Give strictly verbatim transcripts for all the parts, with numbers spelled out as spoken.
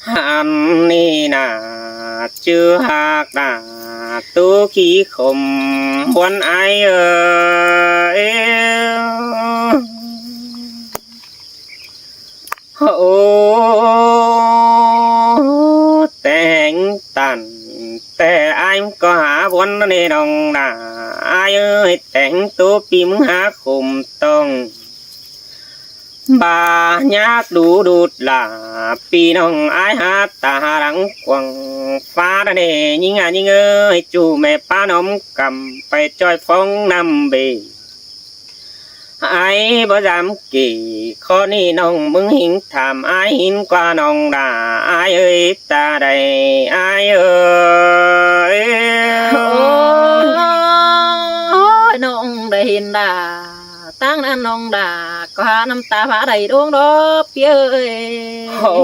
Ăn ꞌnị nả ꞌchư ꞌhặc nả ꞌtố ꞌkhi khôm ꞌmuôn ải ơi. Ơ, ơ, ꞌtẹ ꞌhéng tản, ꞌtẹ ải ꞌcọ hả ꞌmuôn ꞌnị ꞌnọng nả ải ơi, ꞌtẹ ꞌhéng ꞌtố ꞌpi ꞌmứng hả khôm ꞌtong. ꞌVa ꞌnhá đu đút lả ꞌpi ꞌnọng ải hả ta hả lăng quảng phá đa ꞌnị ꞌnhính à ꞌnhính ơi, ꞌchu ꞌme ꞌpá ꞌnọm căm pay ꞌchoi phóng ꞌnặm bể. Ải báu dám kể, ꞌkhọ ꞌnị ꞌnọng ꞌmứng ꞌhính tham ải ꞌhính ꞌquá ꞌnọng đa ải ơi, ta đảy ải ơi. Ôi, ꞌnọng đảy ꞌhính đa, ꞌtáng ꞌnặn ꞌnọng đa ꞌcọ hả ꞌnặm ta phả đảy đông đó ꞌpi ơi. Ơ,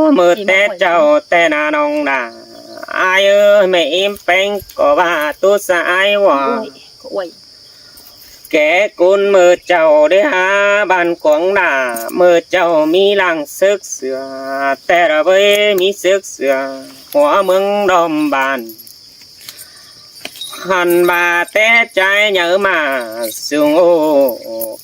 ꞌmự té chảu ꞌtẹ nả ꞌnọng đa ải ơi, ꞌme ím ꞌpéng ꞌcọ ꞌva ꞌtố sa ải ꞌva. Ôi, ôi. Kẻ ꞌcốn ꞌmự chảu đảy hả bản quảng nả, ꞌmự chảu ꞌmí lăng sớc sửa, ꞌtẹ ꞌlạ ꞌvới ꞌmí sớc sửa hua ꞌmướng đom bản. Hăn ꞌva té ꞌchái nháư ꞌmá sung ô,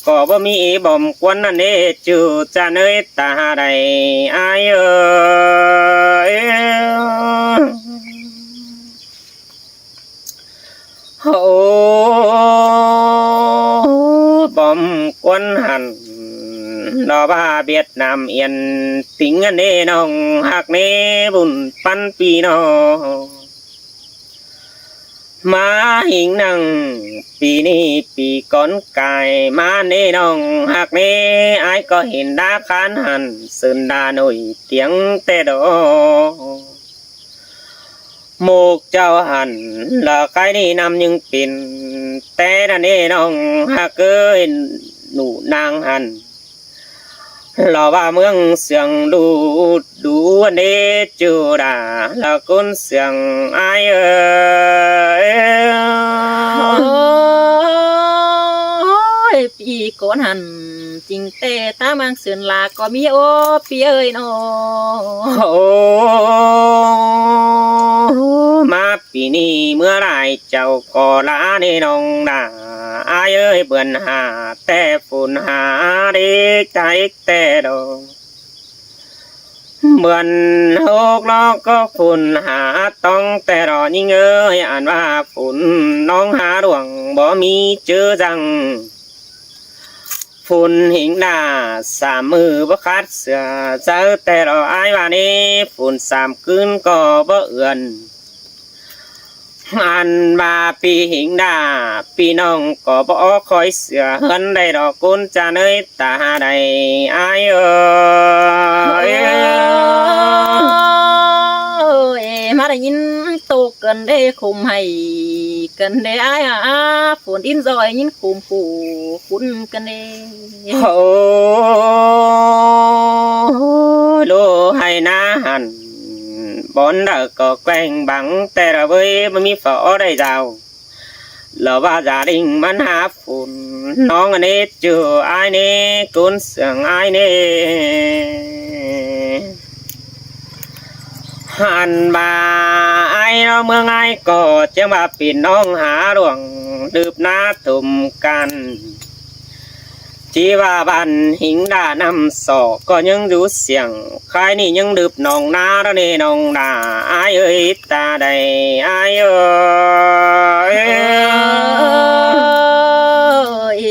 ꞌcọ báu ꞌmí ꞌi bom ꞌquán ꞌnặn ꞌnị ꞌchu ꞌchạ ꞌnới ta hả đảy ải ơi. Ơ, bom ꞌquán hẳn, ꞌlạ ꞌva Việt Nam yên tĩnh ꞌnị ꞌnọng ꞌhặc ꞌnị bun ꞌpắn ꞌpi ꞌnọng. ꞌMá ꞌhính năng ꞌpi ꞌnị ꞌpi cón cai ꞌmá ꞌnị ꞌnọng ꞌhặc ꞌnị, ải ꞌcọ hên đá khán hẳn sưn đa nổi tiếng ꞌtẹ đó. Mục chảu hẳn ꞌlạ ꞌkhái ꞌnị ꞌnặm ꞌnhứng pên té ꞌnặn ꞌnị ꞌnọng ꞌhặc ơi, ꞌnụ ꞌnáng hẳn ꞌlạ ꞌva ꞌmướng siêng đu đu ꞌnị ꞌchu đa ꞌlạ ꞌcốn siêng ải ơi. Ôi, ꞌpi cón hẳn ching ꞌtẹ ta ꞌmáng sưn ꞌlạ ꞌcọ ꞌmí ꞌo ꞌpi ơi ꞌnọ. Ơ, ꞌmá ꞌpi ꞌnị ꞌmưa lai chảu ꞌcọ ꞌlạ ꞌnị ꞌnọng đa ải ơi, bươn hả ꞌtẹ phôn hả đếc tai ꞌtẹ đó. Bươn hốc ꞌlọ ꞌcọ phôn hả ꞌtóng ꞌtẹ đó ꞌnhính ơi, ăn ꞌva phôn ꞌnọng hả luông báu ꞌmí ꞌchớ dăng. Phôn ꞌhính đa sam ꞌmự báu khát sửa, sáư ꞌtẹ đó ải ꞌva ꞌnị phôn sam ꞌcứn ꞌcọ báu ươn. Ăn ꞌva ꞌpi ꞌhính đa ꞌpi ꞌnọng ꞌcọ báu ók khói sửa ꞌhướn đảy đó ꞌcốn ꞌchạ ꞌnới ta hả đảy ải ơi. Ôi, ꞌmá đảy ꞌnhính tô cơn đê khôm hảy cơn đê ải à, phôn đin ꞌdọi ꞌnhính khôm khổ khốn cơn đê. Ơ, ꞌlô hảy ꞌná hẳn bón đa ꞌcọ queng băng ꞌtẹ ꞌlạ ꞌvới báu ꞌmí phả ók đảy dao. ꞌLạ ꞌva gia đình ꞌmắn hả phôn ꞌnọng ꞌnị ꞌchu ải ꞌnị ꞌcốn siêng ải ꞌnị. Hẳn ꞌva ải ꞌnọ ꞌmướng ải ꞌcọ ꞌchí ꞌva ꞌpi ꞌnọng hả luông đưp ꞌná thôm căn. ꞌChí ꞌva bản ꞌhính đa ꞌnặm sỏ ꞌcọ ꞌnhắng dú siêng, ꞌkhái ꞌnị ꞌnhắng đưp ꞌnọng ꞌná đó ꞌnị ꞌnọng đa ải ơi, ta đảy ải ơi. Ôi,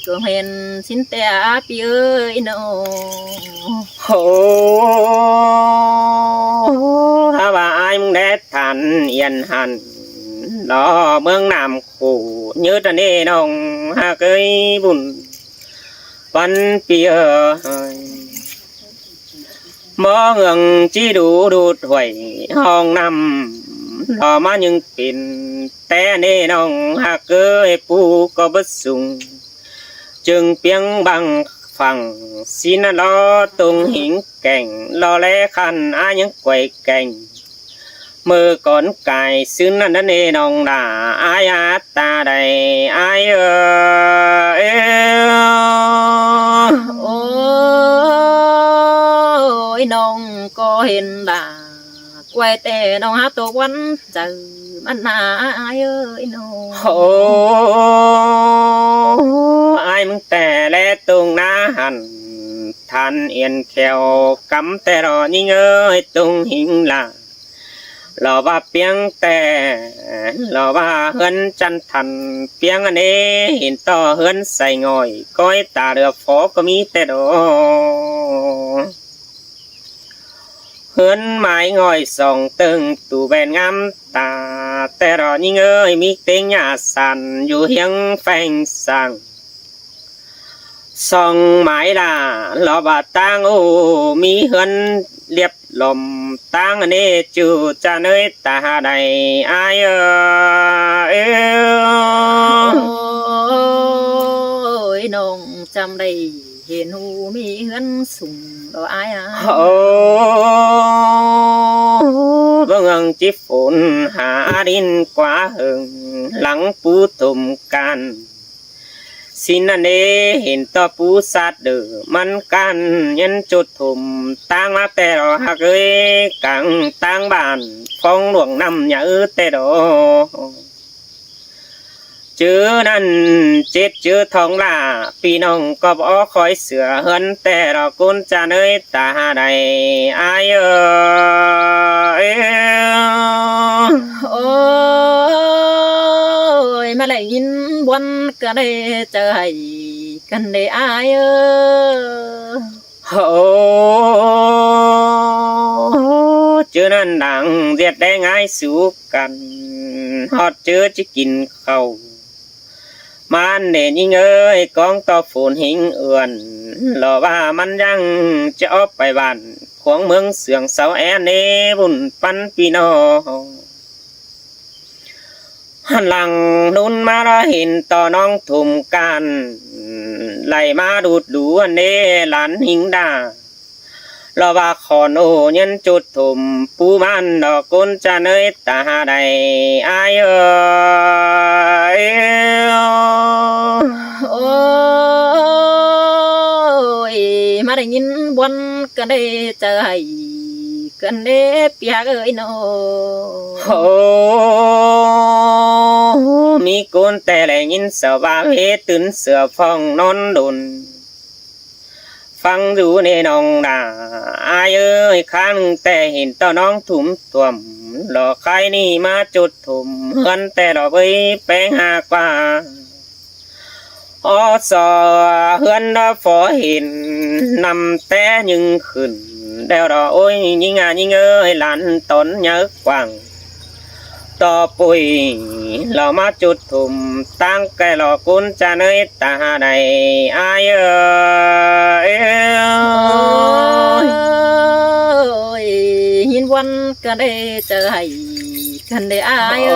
ꞌcọ hên sín ꞌtẹ ꞌpi ơi ꞌnọ. Hô, hả ꞌva ải ꞌmướng đé than yên hẳn đó ꞌmướng Nam khổ nhớ ta ꞌnị ꞌnọng ꞌhặc ơi, bun ꞌpắn ꞌpi ơi. Báu ꞌhướng ꞌchí đu đút huổi hong ꞌnặm đó ꞌmá ꞌnhứng pên té ꞌnị ꞌnọng ꞌhặc ơi, ꞌpú ꞌcọ báu sung. Chưng piếng băng phẳng sín ꞌnặn lo tông ꞌhính kẻng lo lé khăn ải ꞌnhắng quay kẻng. ꞌMự cón cai ꞌsướng ꞌnặn ꞌnị ꞌnọng đa ải à, ta đảy ải ơi. Ơ, ơ. ꞌNọng ꞌcọ hên đa quay ꞌtẹ ꞌnọng hák tô ꞌquám chaư ꞌmắn ꞌna ai ơi ꞌnọng. Ơ, ai ꞌmứng ꞌtẹ ꞌlé tông ꞌná hẳn, than yên kheo cắm ꞌtẹ ꞌnị ꞌnhính ơi tông hính lả. Lỏ ꞌva piếng ꞌtẹ, lỏ ꞌva ꞌhướn chăn thăn piếng ꞌnị, hên ꞌto ꞌhướn say ngỏi, ꞌcoi ta lửa phó ꞌcọ ꞌmí ꞌtẹ đó. ꞌHướn mai ngỏi song tơng tu ꞌven ngắm ta, ꞌtẹ đó ꞌnhính ơi ꞌmí ꞌtếng nhà sàn dú hiếng pheng sàng. Song mai lả lỏ ꞌva ꞌtáng ô ꞌmí ꞌhướn liếp lom ꞌtáng ꞌnị ꞌchư ꞌchạ ꞌnới ta hả đảy ai ơi. Ôi, ꞌnọng chăm đảy hên ꞌhụ ꞌmí ꞌhướn sung đó ai à. Ơ, bớng ꞌnhắng ꞌchí phôn hả đin ꞌquá hưng lăng pú thôm căn. Sính ꞌnị hên ꞌto pú sạt đơ ꞌmắn căn nhắn chốt thôm ꞌtáng ꞌmá ꞌtẹ đó hák ơi, cang ꞌtáng bản phóng luông ꞌnặm nhà ư ꞌtẹ đó. ꞌChớ ꞌnặn chết ꞌchớ thong lả, ꞌpi ꞌnọng ꞌcọ ók khói sửa ꞌhướn ꞌtẹ đó ꞌcốn ꞌchạ ꞌnới ta hả đảy ai ơi. Ôi, ꞌmá đảy ꞌnghín ꞌbuôn ꞌcọ đảy chaư hảy căn đảy ai ơi. Ơ, ꞌchớ ꞌnặn đang ꞌdệt đé ngái sú căn, ꞌhọt ꞌchớ ꞌchí kin khảu. ꞌMắn ꞌnị ꞌnhính ơi, ꞌcóng ꞌto phôn hính ươn, lỏ ꞌva ꞌmắn ꞌdặng ꞌchí ók pay bản khuống ꞌmướng sương sáu é ꞌnị ꞌvụn ꞌpắn ꞌpi ꞌnọng. Hẳn lăng ꞌnun ꞌmá đó hên ꞌto ꞌnọng thôm căn, đảy ꞌmá đút đu ꞌnị lán hính đa. Lỏ ꞌva khỏn ô nhắn chốt thôm pú ꞌmắn đó ꞌcốn ꞌchạ ꞌnới ta hả đảy ai ơi. Ôi, ꞌmá đảy ꞌnghín ꞌbuôn ꞌcọ đảy chaư hảy căn đảy ꞌpi ꞌhặc ơi ꞌnọng. Ơ, ꞌmí ꞌcốn ꞌtẹ đảy ꞌnghín sau ꞌva huế tứn sửa phóng ꞌnón đôn. Phắng dú ꞌnị ꞌnọng đa ai ơi, kháng ꞌtẹ hên ꞌto ꞌnọng thôm tuôm, lỏ khay ꞌnị ꞌmá chốt thôm ꞌhướn ꞌtẹ lỏ ꞌvới péng hả ꞌquá. Ók so ꞌhướn đó phó hên ꞌnặm té ꞌnhưng khửn, đeo đó ôi ꞌnhính à ꞌnhính ơi, lán tón nháư quảng. ꞌTo pui lỏ ꞌmá chốt thôm ꞌtáng ꞌkẹ lỏ ꞌcốn ꞌchạ ꞌnới ta hả đảy ai ơi. Ôi, ꞌnghín ꞌbuôn ꞌcọ đảy chaư hảy căn đảy ai ơi. Ơ,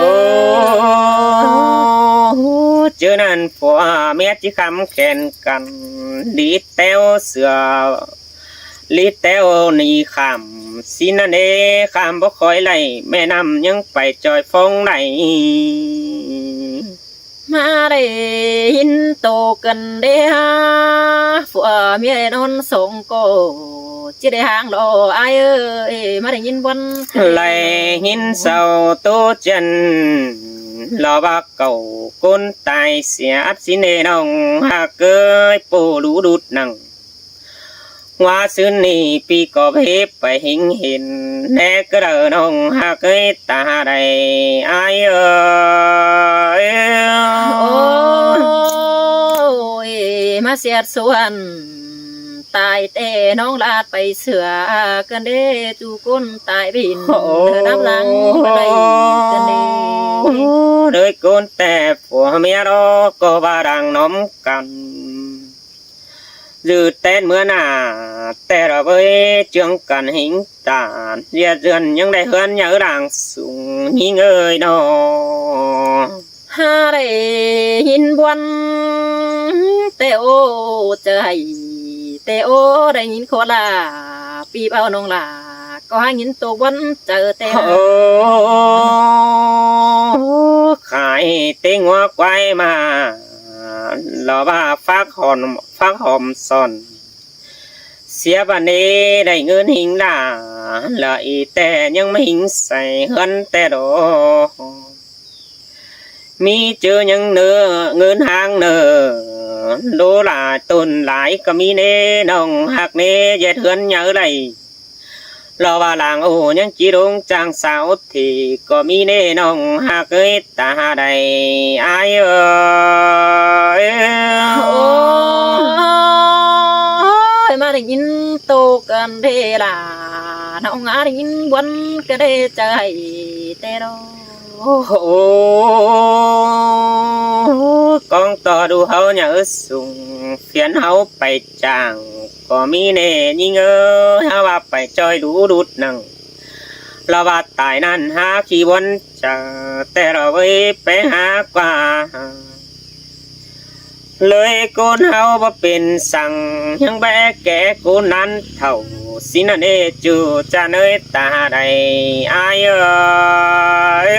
ꞌchớ ꞌnặn phua ꞌmía ꞌchí khắm khen căn, đi téo sửa, đi téo ꞌnị khảm, sính ꞌnặn đế khảm báu khói đảy, ꞌme ꞌnặm ꞌnhắng pay ꞌchoi phóng đảy. ꞌMá đảy ꞌhính tô căn đế hả, phua ꞌmía ꞌnón song ꞌcọ ꞌchí đảy háng lỏ ai ơi, ꞌmá đảy ꞌnghín ꞌbuôn. Đảy ꞌhính sau tô chăn, lỏ ꞌva cảu ꞌcốn tai sia ắp sính ꞌnị ꞌnọng hả ơi, ꞌpộ lú đút nẳng. ꞌNgua ꞌsứ ꞌnị ꞌpi ꞌcọ báu ꞌhế pay hính hên, ꞌnẹ ꞌcọ đảy ꞌnọng hả ơi, ta hả đảy ai ơi. Ôi, ꞌmá siết suôn tai ꞌtẹ ꞌnọng lát pay sửa căn đế, ꞌchu ꞌcốn tai bỉn đắp lăng đảy căn đế. Đới ꞌcốn ꞌtẹ phua ꞌmía đó ꞌcọ ꞌva đang ꞌnóm căn. Dư ꞌtén ꞌmứa nả ꞌtẹ lỏ ꞌvới ꞌchương căn hính tản, ꞌdệt dươn ꞌnhắng đảy ꞌhướn nháư đang sung ꞌnhính ơi ꞌnọ. Hả đảy ꞌnghín ꞌbuôn ꞌtẹ ô, chaư hảy ꞌtẹ ô, đảy ꞌnghín khua lả ꞌpi ꞌpáo ꞌnọng lả ꞌcọ hả ꞌnghín tô ꞌbuôn chaư ꞌtẹ. Ơ, khải ꞌtếng ꞌngúa quái ꞌmá, lỏ ꞌva phák hòm, phák hòm sòn. sia ꞌva ꞌnị đảy ꞌngớn ꞌhịnh lả, lả ꞌi ꞌtẹ ꞌnhắng ꞌmá ꞌhịnh sai ꞌhướn ꞌtẹ đó. ꞌMí ꞌchớ ꞌnhắng ꞌnớ ꞌngớn ꞌháng ꞌnớ, đô lai ꞌtốn lai ꞌcọ ꞌmí ꞌnị ꞌnọng ꞌhặc ꞌnị ꞌdệt ꞌhướn nháư đảy. Lo ꞌva lăng ô ꞌnhắng ꞌchí đông chang sáo thì ꞌcọ ꞌmí ꞌnị ꞌnọng ꞌhặc ới ta đảy ai ơi. Ôi, ꞌmá đảy ꞌnhính tô căn đê lả, ꞌnọng ꞌmá đảy ꞌnhính ꞌbuôn căn đê chaư ꞌtẹ đó. Ôi, ꞌcóng ꞌto đu ꞌháu nháư sung, phiến ꞌháu pay chang, ꞌcọ ꞌmí ꞌnị ꞌnhính ới, ꞌháu ꞌva pay ꞌchoi đu đút nẳng. Lo ꞌva tai ꞌnặn hák khi ꞌbuôn chaư, ꞌtẹ lo ꞌvới pé hák ꞌquá. ꞌLới ꞌcốn ꞌháu báu pên săng, ꞌnhắng bé ké ꞌcốn ꞌnặn thảu, ꞌsịn ꞌnặn ꞌnị ꞌchu ꞌchạ ꞌnới ta đảy ai ơi.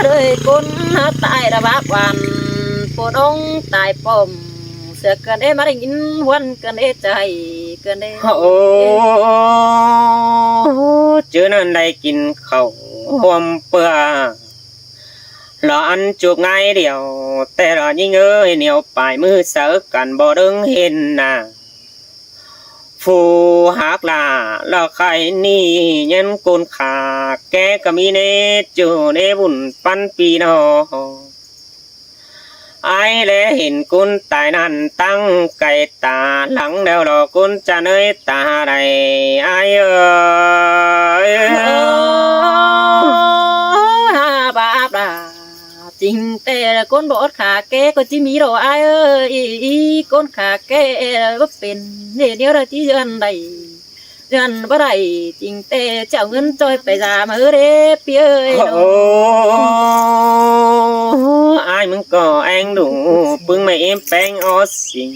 ꞌLới ꞌcốn ꞌhặc tai đa báp ꞌván, ꞌpộ ꞌnọng tai pom, sia căn đê ꞌmá đảy ꞌnhính ꞌhuôn căn đê chaư căn đê. Ô, ꞌchớ ꞌnặn đảy kin khảu ꞌhuôm ꞌpưa, lo ăn chuộc ꞌngai điêu, ꞌtẹ lo ꞌnhính ới, ꞌnéo pay ꞌmự sáư căn báu đơng hên nả. Phủ ꞌhặc lả lo khai ꞌnị, ꞌnhắng ꞌcốn khả ké ꞌcọ ꞌmí ꞌnị ꞌchu ꞌnị bun ꞌpắn ꞌpi ꞌnọ. Ai ꞌlé hên ꞌcốn tai ꞌnặn tẳng cai ta, lăng đeo lo ꞌcốn ꞌchạ ꞌnới ta đảy ai ơi. Ơ, ha báp đa. Chính ꞌtẹ ꞌcốn báu ꞌhọt khả ké ꞌcọ ꞌchí ꞌmí ꞌlẹo ai ơi, ꞌcốn khả ké báu pên, ꞌnị ꞌnị đa ꞌchí ꞌdọn đảy. ꞌDọn báu đảy, chính ꞌtẹ ꞌchọ ꞌngớn ꞌchoi pay dam ꞌhứ đê ꞌpi ơi. Ô, ai ꞌmứng ꞌcọ ꞌéng đu, ꞌpứng ꞌmạy ꞌếm ꞌpéng ók sing,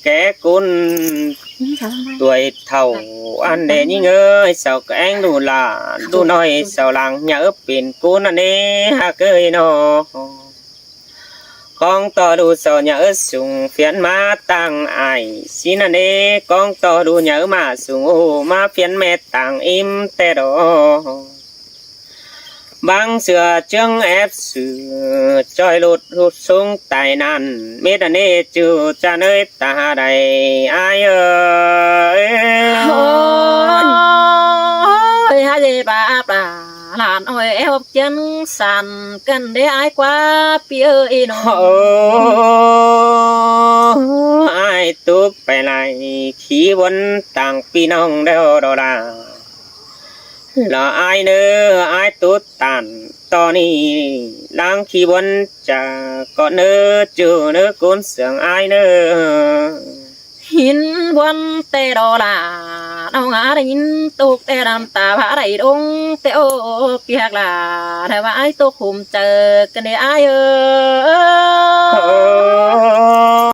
ké ꞌcốn tuổi thảu ăn đê ꞌnhính ới, sau ꞌcọ ꞌéng đu lả, đu ꞌnọi sau lăng nháư pên ꞌcốn ꞌnặn ꞌnị ꞌhặc ơi ꞌnọ. ꞌCóng ꞌto đu sau nháư sung phiến ꞌmá tẳng ai, ꞌsịn ꞌnặn ꞌnị ꞌcóng ꞌto đu nháư ꞌmá sung ô, ꞌmá phiến ꞌmá tẳng ꞌím ꞌtẹ đó. Bang sửa ꞌchương ép sửa ꞌchoi ꞌlụt ꞌlụt sung tai ꞌnặn, mết ꞌnặn ꞌnị ꞌchu ꞌchạ ꞌnới ta đảy ai ơi. Ôi, ha dê báp đa, lả ꞌnọi ép ꞌchương san căn đê ai ꞌquá ꞌpi ơi ꞌnọ. Ô, ai tốc pay lai khi ꞌbuôn tẳng ꞌpi ꞌnọng đeo đó lả. Lo ai ꞌnớ, ai tốc tản ꞌto ꞌnị, lăng khi ꞌbuôn chaư ꞌcọ ꞌnớ, ꞌchu ꞌnớ ꞌcốn sương ai ꞌnớ. Hên ꞌbuôn ꞌtẹ đó lả, ꞌnọng ꞌmá đảy ꞌnhính tốc ꞌtẹ đăm ta ꞌva đảy đông ꞌtẹ ô, piếc lả, đảy ꞌva ai tốc khum chaư căn đê ai ơi.